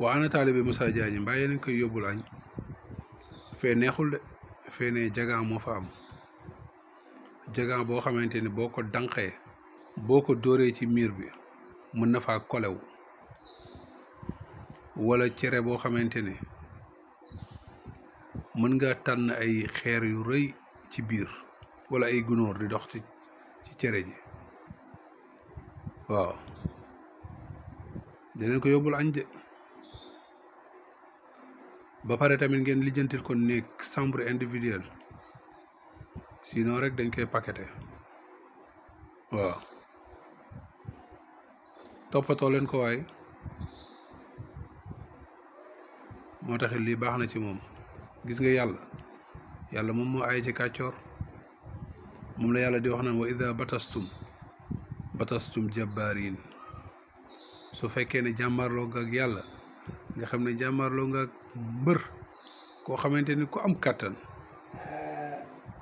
waa ana taalibe Moussa Diagne mbaa yéen koy yóbbul añ fee neexul de fee ne jagan moo fa am jagan boo xamante ni boo ko danqee boo ko dóoree ci miir bi mën na faa kolew wala cere boo xamante ni mën nga tànn ay xeer yu rëy ci biir wala ay gunóor di dox ci cere ji waaw dinañ ko yóbbul añ de ba pare tamit ngeen lijjantil ko néeg chambre individuelle sinon rek dañ koy paqueté waaw toppatoo leen ko waay moo taxit lii baax na ci moom gis nga yàlla moom moo ay ci kàccoor moom la yàlla di wax naan wa ida batastum jabbaariin su fekkee ne jàmmarloo nga ak yàlla nga xam ne jàmmarloo nga ak mbër koo xamante ni ku am kàttan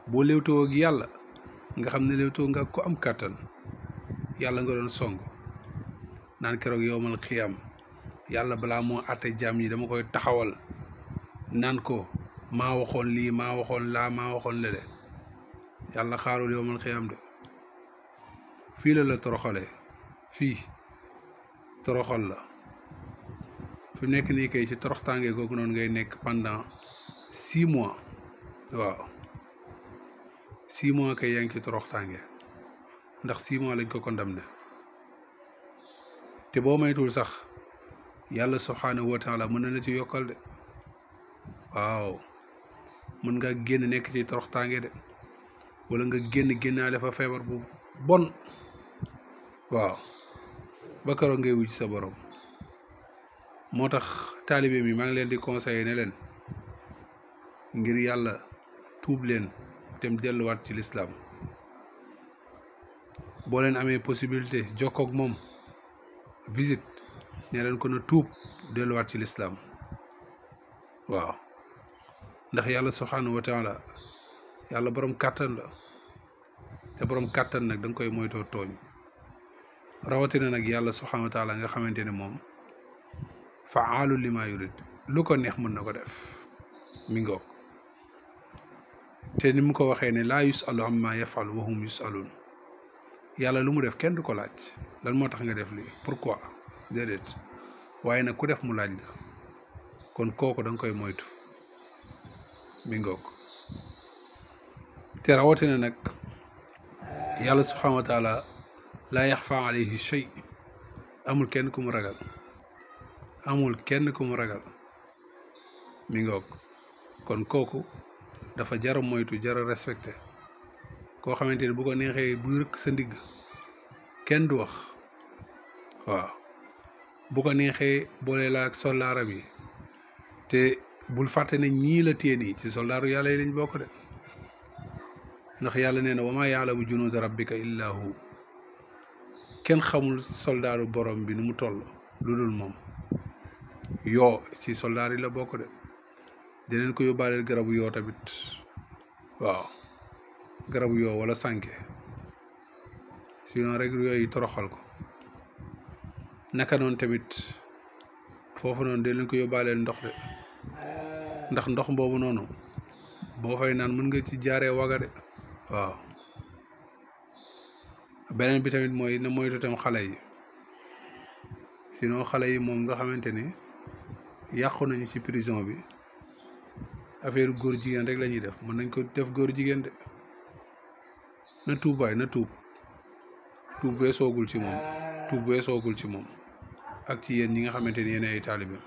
boo léewtoo ak yàlla nga xam ne léewtoo nga ku am kàttan yàlla nga doon song naan keroog yowmal xiyam yàlla balaa moo àtte jaam yi dama koy taxawal naan ko maa waxoon lii maa waxoon laa maa waxoon lele yàlla xaarul yowmal xiyam de fii la toroxalee fii toroxal la fi nekk nii kay ci toroxtaange googu noonu ngay nekk pendant 6 mois waaw 6 mois kay yaa ngi ci toroxtaange ndax 6 mois lañ ko condamné te boo maytul sax yàlla subhaanahu wa taala mën na la ci yokkal de waaw mën nga génn nekk ci toroxtaange de wala nga génnaale fa feebar bu bon waaw ba keroog ngay wuj sa borom moo tax taalibe mi maa ngi leen di conseiller ne leen ngir yàlla tuub leen dem delluwaat ci lislaam boo leen amee possibilité jokkoog moom visite ne leen ko na tuub delluwaat ci lislaam waaw ndax yàlla subhaanahu wa taala yàlla borom kàttan la te borom kàttan nag da nga koy moytoo tooñ rawatina nag yàlla subhaanahu wa taala nga xamante ne moom faalu lima yurid lu ko neex mën na ko def mi ngoog te ni mu ko waxee ne laa yusalu amma yafalu wa hum yusalun yàlla lu mu def kenn du ko laaj lan moo tax nga def lii pourquoi déedéet waaye nag ku def mu laaj la kon kooku da nga koy moytu mi ngoog te rawatina nag yàlla subhanahu wa taala laa yaxfa alayhi shay amul kenn ku mu ragal mi ngoog kon kooku dafa jara moytu jara respecté koo xamante ni bu ko neexee bu rëkk sa ndigg kenn du wax waaw bu ko neexee boole la ak soldaaram yi te bul fàtte ne ñii la téye nii ci soldaaru yàlla yi lañ bokk de ndax yàlla nee na wa maa yaalamu junuuda rabbika illa hu kenn xamul soldaaru borom bi nu mu toll lu dul moom yoo ci soldaar yi la bokk de deneen ko yóbbaaleel garabu yoo tamit waaw garabu yoo wala sànke sinon rek yooyu toroxal ko naka noonu tamit foofu noonu deneen ko yóbbaaleel ndox de ndax ndox boobu noonu boo fay naan mën nga ci jaaree waga de waaw beneen bi tamit mooy na moytu tam xale yi sinon xale yi moom nga xamante ni yàqu nañu ci prison bi affaire góor jigéen rek la ñuy def mën nañ ko def góor jigéen de na tuub waay na tuub weesoogul ci moom ak ci yéen ñi nga xamante ni yéen ay taalibe